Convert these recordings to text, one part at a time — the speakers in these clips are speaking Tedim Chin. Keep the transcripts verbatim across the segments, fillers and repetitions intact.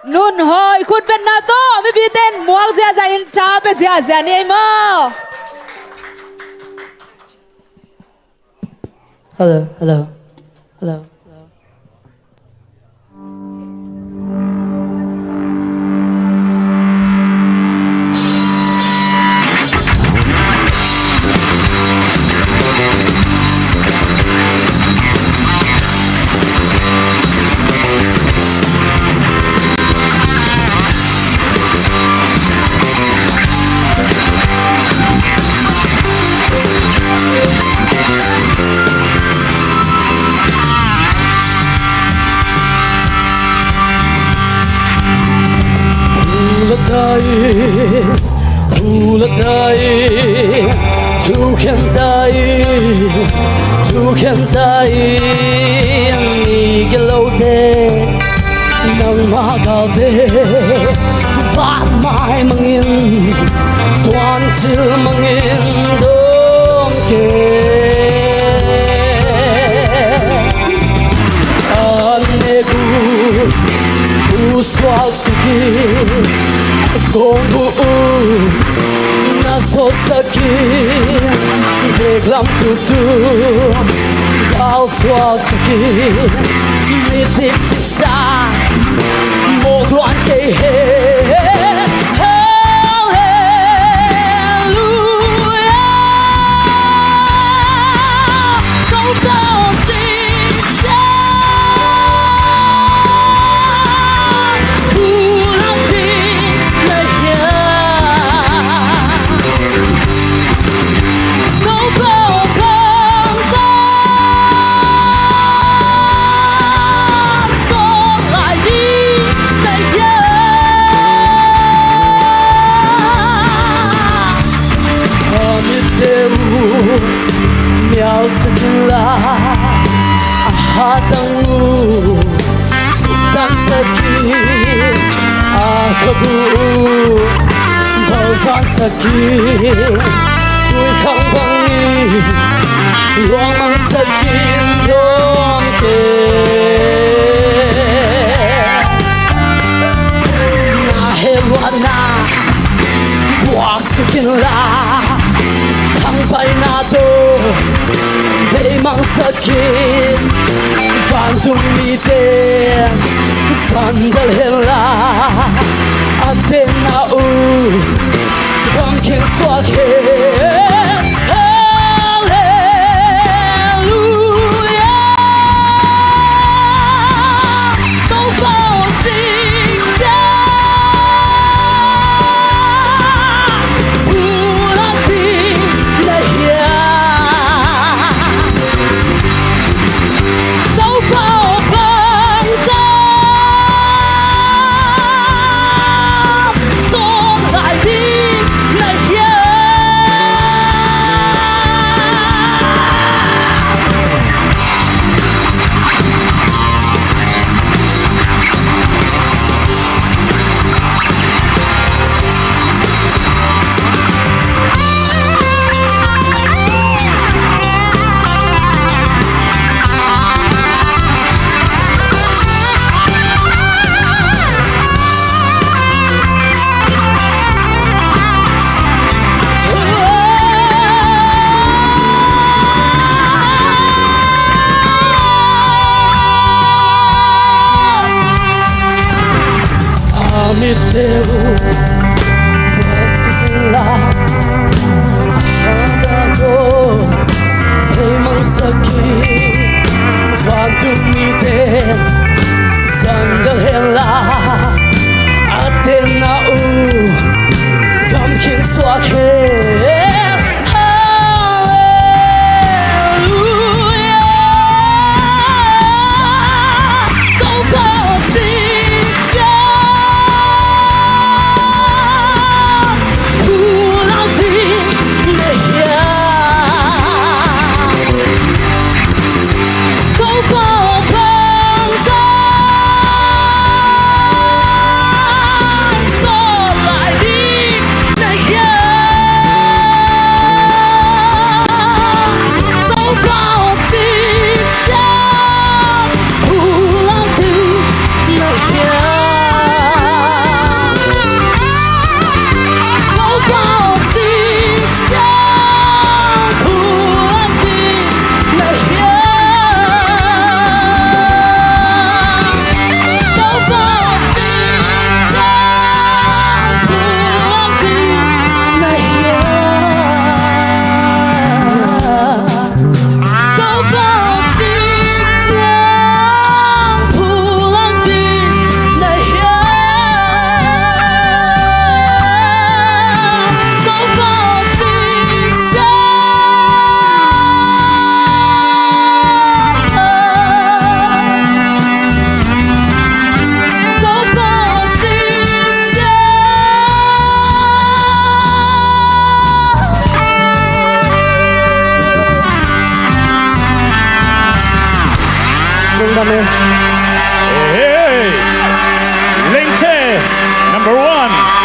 Nunhawi khutbetna tawh mipite in muak ziahziah in tha pia ziahziah ni ei maw? Hello, hello, hello, hello. Pulak ta in, pulak ta in, thukhen ta in, thukhen ta in, mi gilote, nangmah galte, vanmai mangin, tuanthil mangin dong kei. An nek uh, uh suaksak in, a kawng uh, uh na sawtsak in, bek lam tutu, gal suaksak in, midik siksa, mawk luan kei hen. Halleluia. Ko pau cing ciang, pulak ding na hiam? Ko pau bang tan, sawt lai ding na hiam? A mitte uh mialsak inla, a hatang uh suktansak in, a khak uh balzansak in, tuikhang bangin luangmangsak in dong kei. Na hehluahna buaksak inla, thangpaihna tawh beimangsak in, vantung mite sandal henla, a tenna uh gamkhin suak hen. Halleluia. Ko pau cing ciang, pulak ding na hiam? Ko pau bang tan, sawt lai ding na hiam? A mitte uh buaksak inla, a hatang uh beimangsak in, vantung mite sandal henla, a tenna uh gamkhin suak hen. Halleluia. Ko pau cing ciang, pulak ding na hiam? Ko pau bang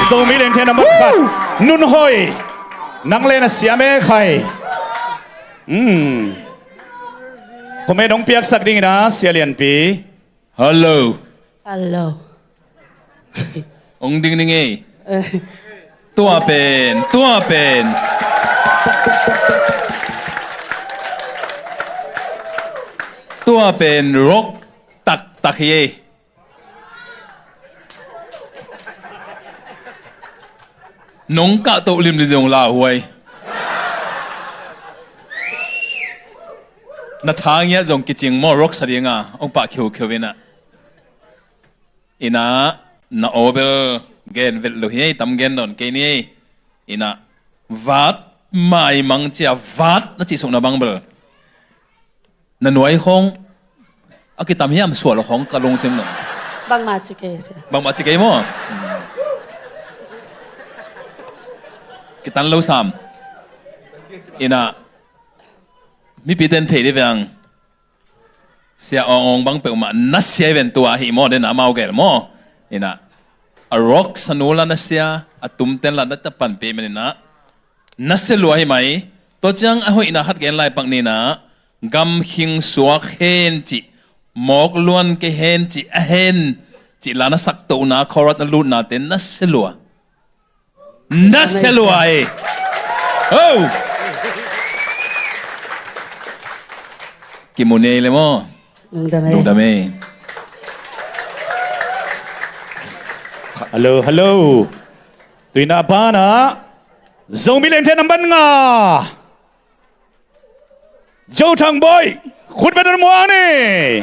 Zomi Lengthe nambat khat. Nun Hoi. Nang le na siam e khai. Hmm. Khuame nong piaksak ding ina, Sia Lianpi. Hello. Hello. Ong ding ning ei. Tua pen, tua pen. Tua pen rock taktak hi ei. Nong kahtoh limlim zong lauhuai. Na tha ngiat zong kicing maw, rock sa dinga ong pah khiukheu ina. Ina, na aw bel gen vet lo hi ei, tam gen nawn kei ni ei. Ina, vat maimang cia, vat na cih suk na bang bel. Na nuai khong a kitam hiam sual khong ka lungsim nung. Bangmah ci kei sia. Bangmah ci kei maw? Kitan lo sam. Ina, mipite in thei dih veng. Sia Awng Awng bang peuhmah na sia hi ven tua hi maw, den amau gel maw. Ina, a rock sa nu la na sia, a tumten la na ta panpih man ina, na sia lua hi mai. Tua ciang a hoihna khat gen lai pak ni ina, gam khing suak hen cih, mawk luan kei hen cih, a hen cih la na saktohna, chorus na lutnate na sia lua. Na sia lua e. Ho! Kimu nei le maw? Lungdam e. Lungdam e. Hello, hello. Tuina a banah Zomi Lengthe nambat nga, Zo Thang Bawi. Khut beng un muang ni.